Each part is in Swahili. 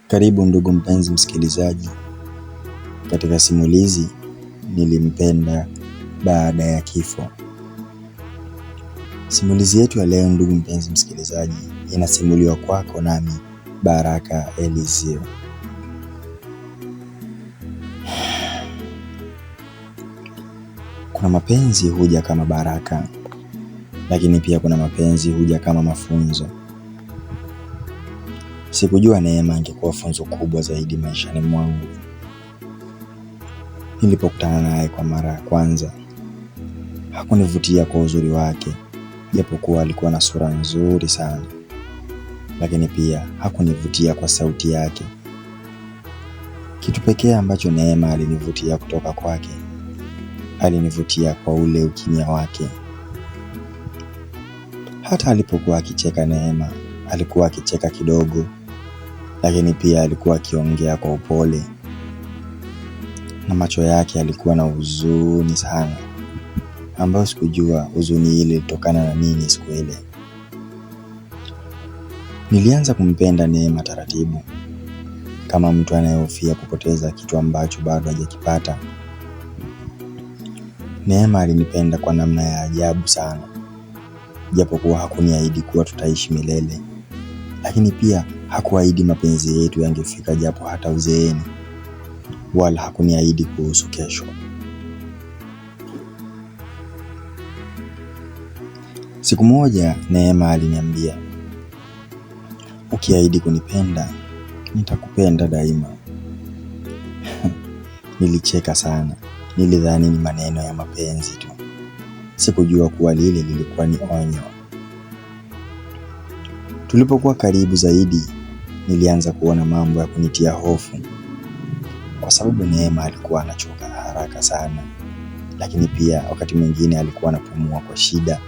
Karibu ndugu mpenzi msikilizaji, katika simulizi Nilimpenda Baada ya Kifo. Simulizi yetu ya leo, ndugu mpenzi msikilizaji, inasimuliwa kwako nami Baraka Elizio. Kuna mapenzi huja kama baraka, lakini pia kuna mapenzi huja kama mafunzo. Sikujua Neema angekuwa funzo kubwa zaidi maishani mwangu. Nilipokutana naye kwa mara ya kwanza, hakunivutia kwa uzuri wake, japokuwa alikuwa na sura nzuri sana, lakini pia hakunivutia kwa sauti yake. Kitu pekee ambacho Neema alinivutia kutoka kwake, alinivutia kwa ule ukimya wake. Hata alipokuwa akicheka Neema alikuwa akicheka kidogo, lakini pia alikuwa akiongea kwa upole na macho yake alikuwa na huzuni sana, ambayo sikujua huzuni ile ilitokana na nini siku ile. Nilianza kumpenda Neema taratibu, kama mtu anayehofia kupoteza kitu ambacho bado hajakipata. Neema alinipenda kwa namna ya ajabu sana, japokuwa hakuniahidi kuwa tutaishi milele, lakini pia hakuahidi mapenzi yetu yangefika japo hata uzeeni, wala hakuniahidi kuhusu kesho. Siku moja Neema aliniambia, ukiahidi kunipenda nitakupenda daima. Nilicheka sana, nilidhani ni maneno ya mapenzi tu. Sikujua kuwa lile lilikuwa ni onyo. Tulipokuwa karibu zaidi, nilianza kuona mambo ya kunitia hofu, kwa sababu Neema alikuwa anachoka haraka sana, lakini pia wakati mwingine alikuwa anapumua kwa shida,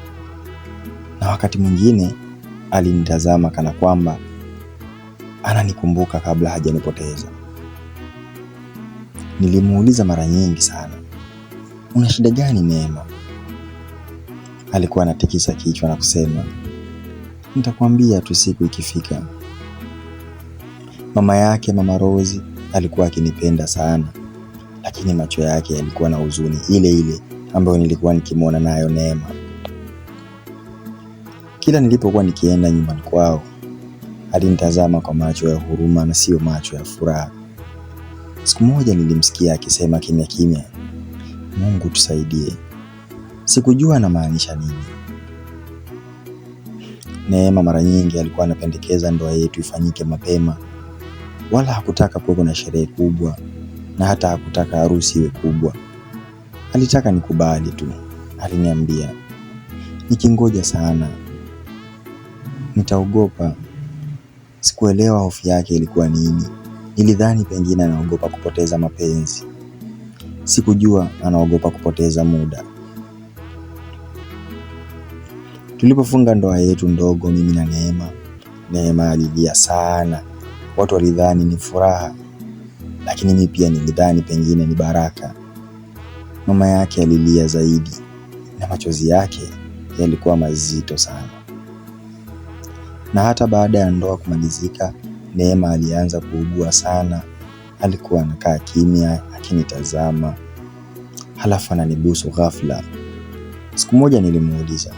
na wakati mwingine alinitazama kana kwamba ananikumbuka kabla hajanipoteza. Nilimuuliza mara nyingi sana, una shida gani Neema? Alikuwa anatikisa kichwa na kusema, nitakwambia tu siku ikifika. Mama yake, Mama Rose, alikuwa akinipenda sana, lakini macho yake yalikuwa na huzuni ile ile ambayo nilikuwa nikimwona nayo Neema. Kila nilipokuwa nikienda nyumbani kwao, alinitazama kwa macho ya huruma na sio macho ya furaha. Siku moja nilimsikia akisema kimya kimya, Mungu tusaidie. Sikujua anamaanisha nini. Neema mara nyingi alikuwa anapendekeza ndoa yetu ifanyike mapema, wala hakutaka kuwepo na sherehe kubwa na hata hakutaka harusi iwe kubwa. Alitaka nikubali tu. Aliniambia, nikingoja sana nitaogopa. Sikuelewa hofu yake ilikuwa nini. Nilidhani pengine anaogopa kupoteza mapenzi. Sikujua anaogopa kupoteza muda. Tulipofunga ndoa yetu ndogo, mimi na Neema, Neema alilia sana. Watu walidhani ni furaha, lakini mimi pia nilidhani pengine ni baraka. Mama yake alilia zaidi na machozi yake yalikuwa mazito sana. Na hata baada ya ndoa kumalizika, Neema alianza kuugua sana. Alikuwa anakaa kimya akinitazama, halafu ananibusu ghafla. Siku moja nilimuuliza,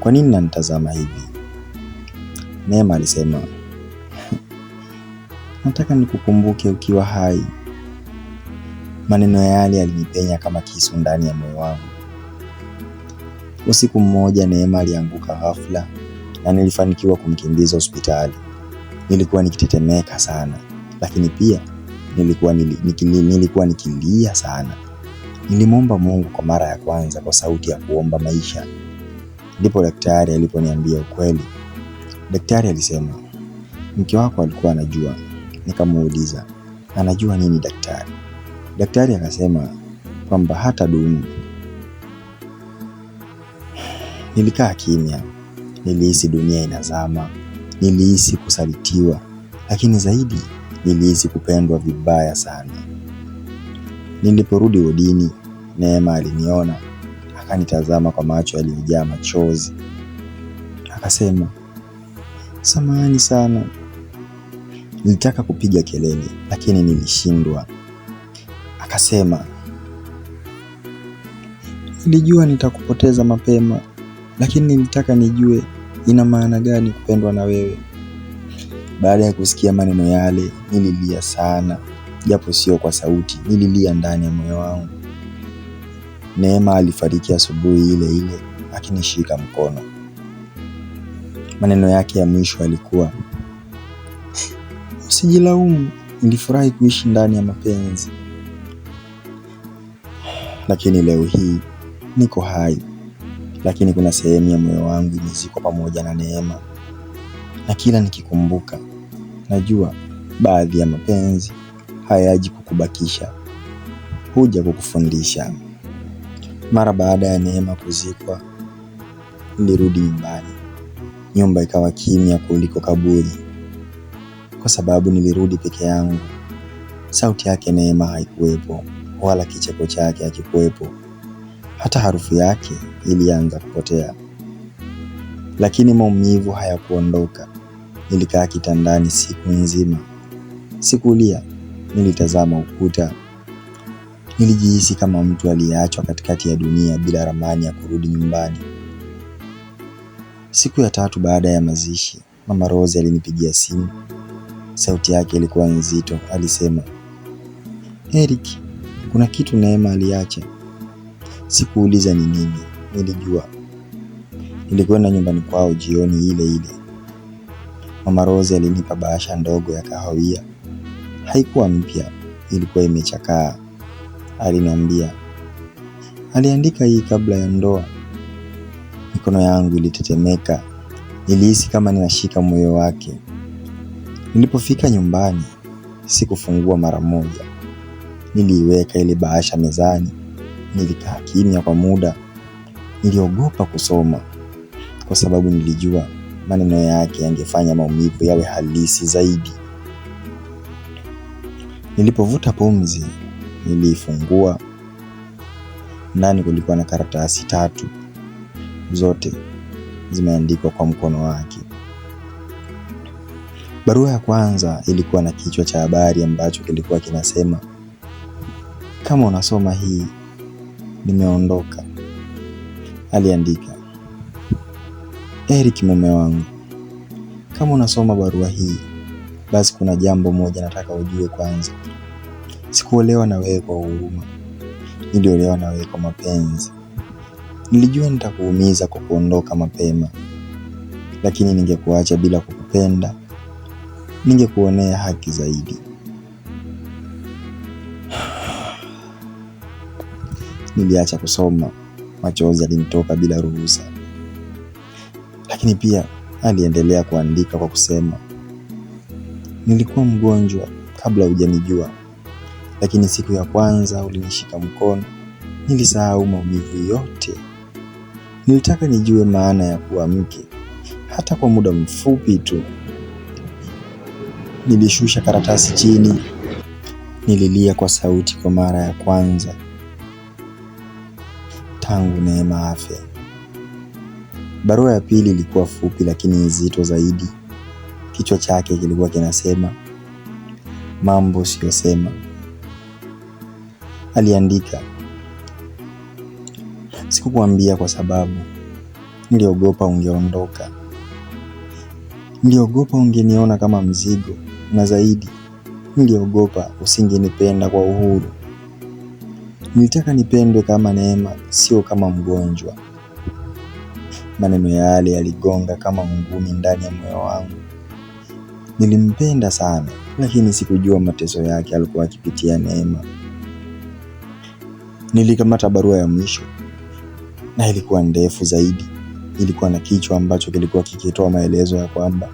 kwa nini nanitazama hivi? Neema alisema, nataka nikukumbuke ukiwa hai. Maneno yale yalinipenya kama kisu ndani ya moyo wangu. Usiku mmoja Neema alianguka ghafla na nilifanikiwa kumkimbiza hospitali. Nilikuwa nikitetemeka sana, lakini pia nilikuwa nikilia sana. Nilimwomba Mungu kwa mara ya kwanza kwa sauti ya kuomba maisha. Ndipo daktari aliponiambia ukweli. Daktari alisema, mke wako alikuwa anajua. Nikamuuliza, anajua nini daktari? Daktari akasema kwamba hata dumu. Nilikaa kimya. Nilihisi dunia inazama, nilihisi kusalitiwa, lakini zaidi nilihisi kupendwa vibaya sana. Niliporudi wodini, Neema aliniona, akanitazama kwa macho yaliyojaa machozi, akasema, samahani sana. Nilitaka kupiga kelele, lakini nilishindwa. Akasema, nilijua nitakupoteza mapema, lakini nilitaka nijue ina maana gani kupendwa na wewe. Baada ya kusikia maneno yale, nililia sana, japo sio kwa sauti, nililia ndani ya moyo wangu. Neema alifariki asubuhi ile ile akinishika mkono. Maneno yake ya mwisho alikuwa, usijilaumu, nilifurahi kuishi ndani ya mapenzi, lakini leo hii niko hai, lakini kuna sehemu ya moyo wangu imezikwa pamoja na Neema, na kila nikikumbuka najua baadhi ya mapenzi hayaji kukubakisha, huja kukufundisha. Mara baada ya Neema kuzikwa, nilirudi nyumbani. Nyumba ikawa kimya kuliko kaburi, kwa sababu nilirudi peke yangu. Sauti yake Neema haikuwepo, wala kicheko chake hakikuwepo. Hata harufu yake ilianza kupotea, lakini maumivu hayakuondoka. Nilikaa kitandani siku nzima, sikulia. Nilitazama ukuta. Nilijihisi kama mtu aliyeachwa katikati ya dunia bila ramani ya kurudi nyumbani. Siku ya tatu baada ya mazishi, Mama Rose alinipigia simu. Sauti yake ilikuwa nzito. Alisema, Eric, kuna kitu Neema aliacha. Sikuuliza ni nini, nilijua. Nilikwenda nyumbani kwao jioni ile ile. Mama Rose alinipa bahasha ndogo ya kahawia. Haikuwa mpya, ilikuwa imechakaa. Aliniambia, aliandika hii kabla ya ndoa. Mikono yangu ilitetemeka, nilihisi kama ninashika moyo wake. Nilipofika nyumbani, sikufungua mara moja. Niliiweka ile bahasha mezani, nilikaa kimya kwa muda. Niliogopa kusoma kwa sababu nilijua maneno yake yangefanya maumivu yawe halisi zaidi. Nilipovuta pumzi, niliifungua. Ndani kulikuwa na karatasi tatu, zote zimeandikwa kwa mkono wake. Barua ya kwanza ilikuwa na kichwa cha habari ambacho kilikuwa kinasema, kama unasoma hii, nimeondoka. Aliandika, Eric mume wangu, kama unasoma barua hii, basi kuna jambo moja nataka ujue kwanza. Sikuolewa na wewe kwa huruma, niliolewa na wewe kwa mapenzi. Nilijua nitakuumiza kwa kuondoka mapema, lakini ningekuacha bila kukupenda, ningekuonea haki zaidi. Niliacha kusoma, machozi yalinitoka bila ruhusa. Lakini pia aliendelea kuandika kwa kusema, nilikuwa mgonjwa kabla hujanijua, lakini siku ya kwanza ulinishika mkono, nilisahau maumivu yote. Nilitaka nijue maana ya kuwa mke, hata kwa muda mfupi tu. Nilishusha karatasi chini, nililia kwa sauti kwa mara ya kwanza tangu Neema afe. Barua ya pili ilikuwa fupi lakini nzito zaidi. Kichwa chake kilikuwa kinasema, mambo siyosema. Aliandika, sikukuambia kwa sababu niliogopa ungeondoka, niliogopa ungeniona kama mzigo, na zaidi niliogopa usingenipenda kwa uhuru. Nilitaka nipendwe kama Neema, sio kama mgonjwa. Maneno yale yaligonga kama ngumi ndani ya moyo wangu. Nilimpenda sana, lakini sikujua mateso yake alikuwa akipitia Neema. Nilikamata barua ya mwisho na ilikuwa ndefu zaidi. Ilikuwa na kichwa ambacho kilikuwa kikitoa maelezo ya kwamba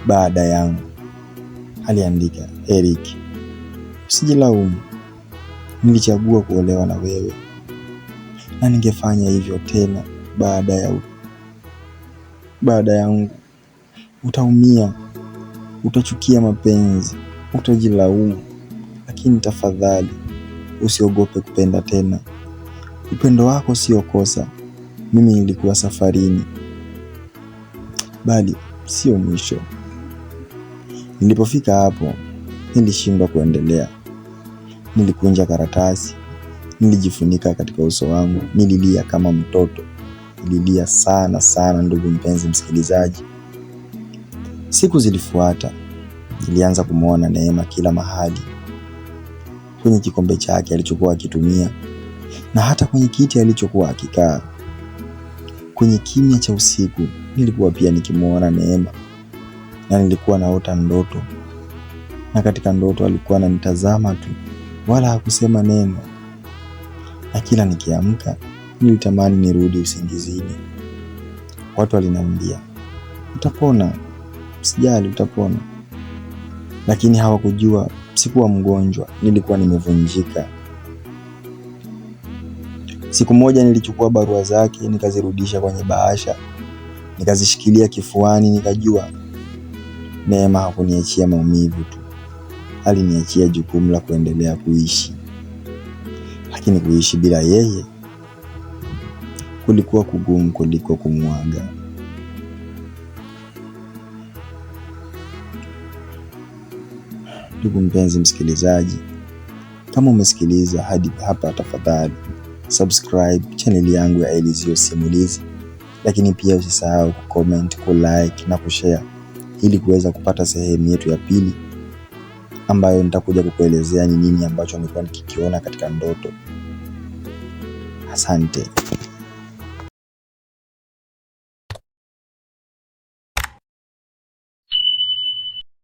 baada yangu. Aliandika, Eric, usijilaumu, nilichagua kuolewa na wewe na ningefanya hivyo tena baada yangu. Utaumia, utachukia mapenzi, utajilaumu, lakini tafadhali usiogope kupenda tena. Upendo wako sio kosa. Mimi nilikuwa safarini, bali sio mwisho. Nilipofika hapo, nilishindwa kuendelea. Nilikunja karatasi, nilijifunika katika uso wangu, nililia kama mtoto. Nililia sana sana, ndugu mpenzi msikilizaji. Siku zilifuata, nilianza kumwona Neema kila mahali, kwenye kikombe chake alichokuwa akitumia na hata kwenye kiti alichokuwa akikaa. Kwenye kimya cha usiku nilikuwa pia nikimwona Neema na nilikuwa naota ndoto, na katika ndoto alikuwa ananitazama tu, wala hakusema neno, na kila nikiamka nilitamani nirudi usingizini. Watu waliniambia utapona, usijali, utapona, lakini hawakujua sikuwa mgonjwa, nilikuwa nimevunjika. Siku moja nilichukua barua zake nikazirudisha kwenye bahasha, nikazishikilia kifuani, nikajua Neema hakuniachia maumivu tu, aliniachia jukumu la kuendelea kuishi. Lakini kuishi bila yeye kulikuwa kugumu kuliko kumwaga. Ndugu mpenzi msikilizaji, kama umesikiliza hadi hapa, tafadhali subscribe chaneli yangu ya Elizio Simulizi, lakini pia usisahau kucomment, kulike na kushare ili kuweza kupata sehemu yetu ya pili ambayo nitakuja kukuelezea ni nini ambacho nilikuwa nikikiona katika ndoto. Asante.